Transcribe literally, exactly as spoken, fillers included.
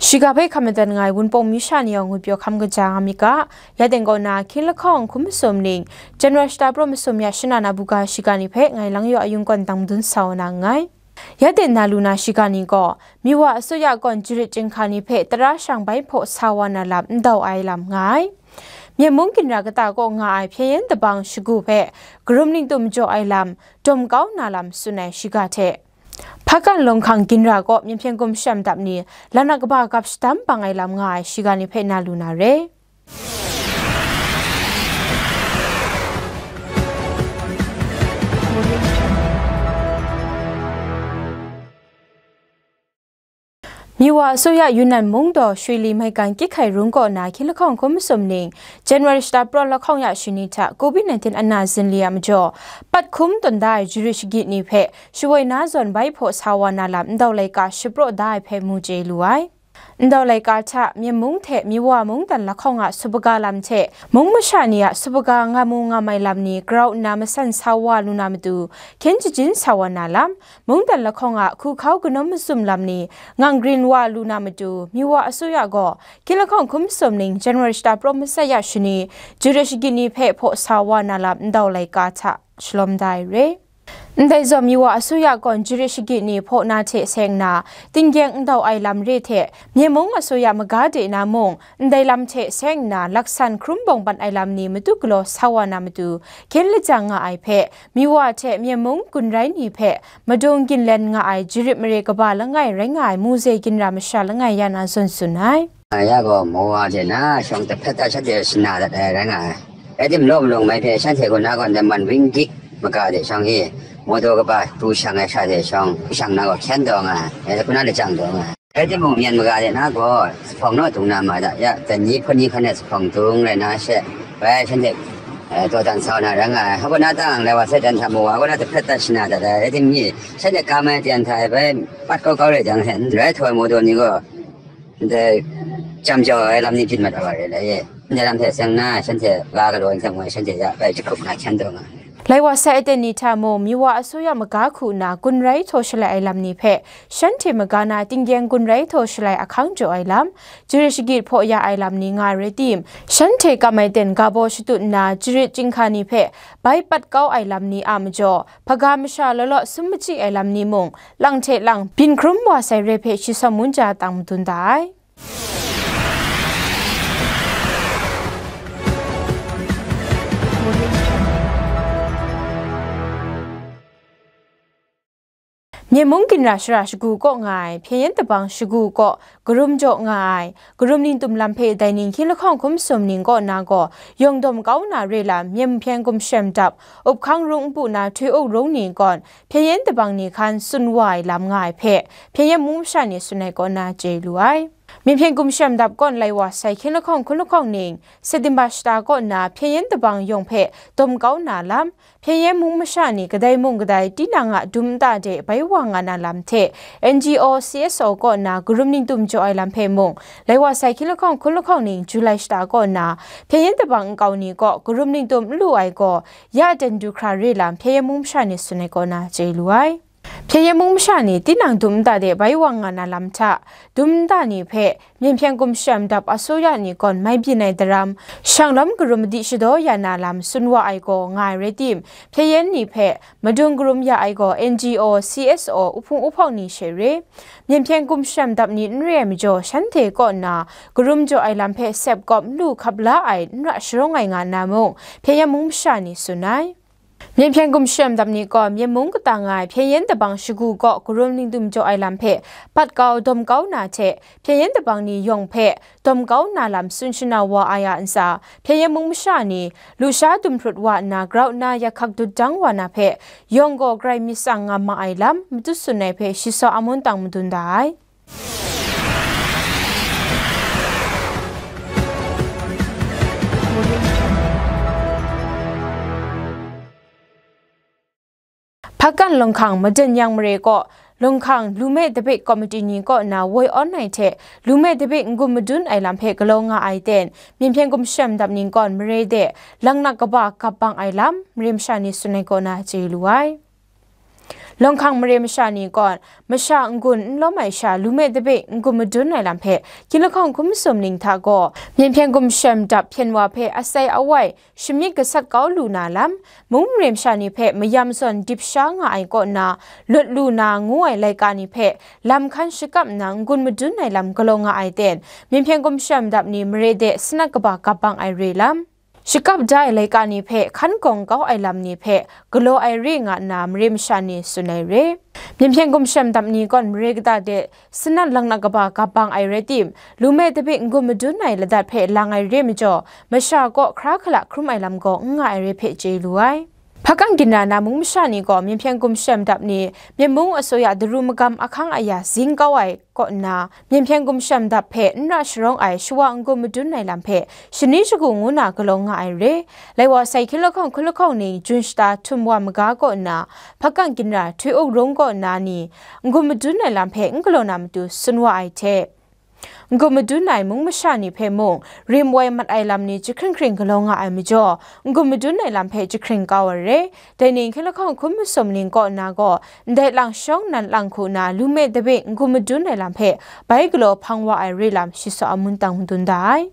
Shiga hpe hkam madan nga ai Wunpawng myu sha ni yawng ngut pyaw hkam kaja nga myit ga, ya teng kaw na hkying lahkawng hkum masum ning, January shata praw masum ya shana na buga shiga ni hpe ngai Lang Yaw Ayung kawn dang madun sa wa na nngai. Ya teng na lu na shiga ni gaw, Miwa asuya kawn jarit chyinghka ni hpe tara shang bai hpaw sa wa na lam ndau ai lam nga ai. Myen mung ginra kata kaw nga ai hpyen yen dabang shagu hpe karum ningtum jaw ai lam, dawm kau na lam tsun ai shiga hte, Hpakan Lawng Hkang ginra kaw Myen Hpyen Gumshem Dap ni laknak kaba gap shadam bang ai lam nga ai shiga ni hpe na lu na re. Miwa asuya Yunnan mung daw Shwili maigan kyit hkai rung kaw na hkying lahkawng hkum masum ning, January shata praw lahkawng ya shani hta covid nineteen ana zinli a majaw, pat hkum tawn da ai jarit shagit ni hpe shawoi na zawn bai hpaw sa wa na lam ndau laika shapraw da ai hpe mu chye lu ai. Ndau laika hta Myen mung hte Miwa mungdan lahkawng a supaga lam hte mung masha ni a supaga nga mu nga mai lam ni grau nna masan sa wa lu na matu, hkyen shajin sa wa na lam, mungdan lahkawng a hku hkau kanau mazum lam ni ngang grin wa lu na matu, Miwa asuya gaw hkying lahkawng hkum masum ning January shata praw masat ya shani, jarit shagit ni hpe hpaw sa wa na lam ndau laika hta shalawm da ai re. Ndai zawn Miwa asuya kawn jarit shagit ni hpaw na hte seng nna, tinggyeng ndau ai lam re hte, Myen mung asuya maga de na mung, ndai lam hte seng nna laksan hkrum bawng ban ai lam ni matu galaw sa wa na matu, hkyen lajang nga ai hpe, Miwa hte Myen mung gun rai ni hpe madung ginlen nga ai jarit mare kaba langai rai nga ai Muse ginra masha langai ya na zawn tsun ai. Ya gaw, Miwa de na shawng tahpret ta shanhte shana dat ai rai nga ai. Rai timung, law malawng mai hpe shanhte kaw na gaw, man ringgit maga de shawng e, mawdaw kaba pru shang ai hkra de shawng, shang na gaw hkyen taw nga ai, rai kuna lajang taw nga ai. Rai timung, myen maga de na gaw, zuphpawng naw dung na ma da, ya, dai ni hpawt ni hkan e zuphpawng dung rai na she, bai shanhte, eh, dawdan sa na rai nga ai. Hpa na tang, lai wa sai dan hta Miwa kaw na tahpret ta shana dat ai, rai timung, shanhte kam ai ten hta e bai pat kau kau rai jang, hten rai htaw ai mawdaw ni gaw, ndai jam jau ai lam ni byin mat ai wa re lai e. Ndai lam hte seng nna, shanhte ga galaw ai hte mung, shanhte ya bai jahkrup na hkyen taw nga ai. Lai wa sai aten ni hta mung, Miwa asuya maga hku nna gun rai htaw shalai ai lam ni hpe, shanhte maga na tinggyeng gun rai htaw shalai ahkang jaw ai lam, jarit shagit hpaw ya ai lam ni nga ai rai tim, shanhte kam ai ten ga baw shatut nna, jarit chyinghka ni hpe bai pat kau ai lam ni a majaw, hpaga masha law law sum machyi ai lam ni mung, lang hte lang byin hkrum wa sai re hpe shi sawm ngun ja tang madun da ai. Myen mung ginra shara shagu kaw nga ai, hpyen yen dabang shagu kaw karum jaw nga ai, karum ningtum lam hpe dai ning hkying lahkawng hkum sum ning kaw na gaw, yawng dawm kau na re lam, Myen Hpyen Gumshem Dap, Up Hkang Rung npu na Htoi Uk Rung ni gawn, hpyen yen dabang ni hkan tsun wa ai lam nga ai hpe, hpyen yen mung masha ni tsun ai kaw na chye lu ai. Myen Hpyen Gumshem Dap kawn lai wa sai hkying lahkawng hkum lahkawng ning, September shata kaw na hpyen yen dabang yawng hpe dawm kau na lam, hpyen yen mung masha ni kadai mung kadai tinang a dum nta de bai wa nga na lam hte, N G O, C S O kaw na karum ningtum jaw ai lam hpe mung, lai wa sai hkying lahkawng hkum lahkawng ning July shata kaw na hpyen yen dabang nkau ni kaw karum ningtum n lu ai gaw, ya aten du hkra re lam hpyen yen mung masha ni tsun ai kaw na chye lu ai. Hpyen yen mung masha ni tinang dum nta de bai wa nga na lam hta, dum nta ni hpe Myen Hpyen Gumshem Dap asuya ni gawn mai byin ai daram, shang lawm karum madi shadaw ya na lam tsun wa ai gaw nga ai rai tim, hpyen yen ni hpe madung karum ya ai gaw N G O, C S O, uhpung uhpawng ni she re. Myen Hpyen Gumshem Dap ni n re ai majaw, shanhte kaw nna karum jaw ai lam hpe sep kawp n lu hkap la ai, n ra sharawng ai nga nna mung, hpyen yen mung masha ni tsun ai. Myen Hpyen Gumshem Dap ni gaw Myen mung kata nga ai hpyen yen dabang shagu kaw karum ningtum jaw ai lam hpe pat kau dawm kau na hte, hpyen yen dabang ni yawng hpe dawm kau na lam tsun shana wa ai a ntsa, hpyen yen mung masha ni lusha dum hprut wa nna grau nna yak hkak dut dang wa na hpe, yawng gaw grai myit tsang nga ma ai lam, matut tsun ai hpe shi saw amun tang madun da ai. Hpakan Lawngkhang Madan Yang Mare kaw, Lawngkhang Lume Debate Committee ni kaw na woi awn ai hte, Lume Debate n-gun madun ai lam hpe galaw nga ai ten, Myen Hpyen Gumshem Dap ni gawn mare de, langnak kaba gap bang ai lam, mare masha ni tsun ai kaw na chye lu ai. Lawng hkang mare masha ni kaw, masha n-gun n lawm ai sha, lu me dabe n-gun madun ai lam hpe, hkying lahkawng hkum sum ning hta gaw, Myen hpyen gumshem dap hpyen wa hpe asai awai, shamyit gasat kau lu na lam, mung mare masha ni hpe mayam zawn dip sha nga ai kaw na, lawt lu na ngu ai laika ni hpe, lam hkan shakap nna n-gun madun ai lam galaw nga ai ten, Myen hpyen gumshem dap ni mare de sanat kaba gap bang ai re lam, shakap da ai laika ni hpe hkan gawng kau ai lam ni hpe galaw ai re nga nna mare masha ni tsun ai re. Myen hpyen gumshem dap ni kaw mare kata de sanat lang na kaba gap bang ai rai tim, lu me dabe n-gun madun ai ladat hpe lang ai re majaw, masha kaw hkra hkala hkrum ai lam gaw n nga ai re hpe chye lu ai. Hpakang ginra na mung masha ni gaw Myen hpyen gumshem dap ni, Myen mung asuya daru magam ahkang aya zing kau ai kaw nna, Myen hpyen gumshem dap hpe n ra sharawng ai shawa n-gun madun ai lam hpe shani shagu ngu na galaw nga ai re. Lai wa sai hkying lahkawng hkum lahkawng ning jun shata htum wa maga kaw nna, hpakang ginra Htoi-uk rung kaw nna ni n-gun madun ai lam hpe n galaw na matu tsun wa ai hte, n-gun madun ai mung masha ni hpe mung, rim woi mat ai lam ni jahkring hkring galaw nga ai majaw, n-gun madun ai lam hpe jahkring kau ai re. Dai ning hkying lahkawng hkum masum ning kaw nna gaw, ndai lang shawng nan lang hku na lu me dabe n-gun madun ai lam hpe bai galaw hpang wa ai re lam shi saw amun tang madun da ai.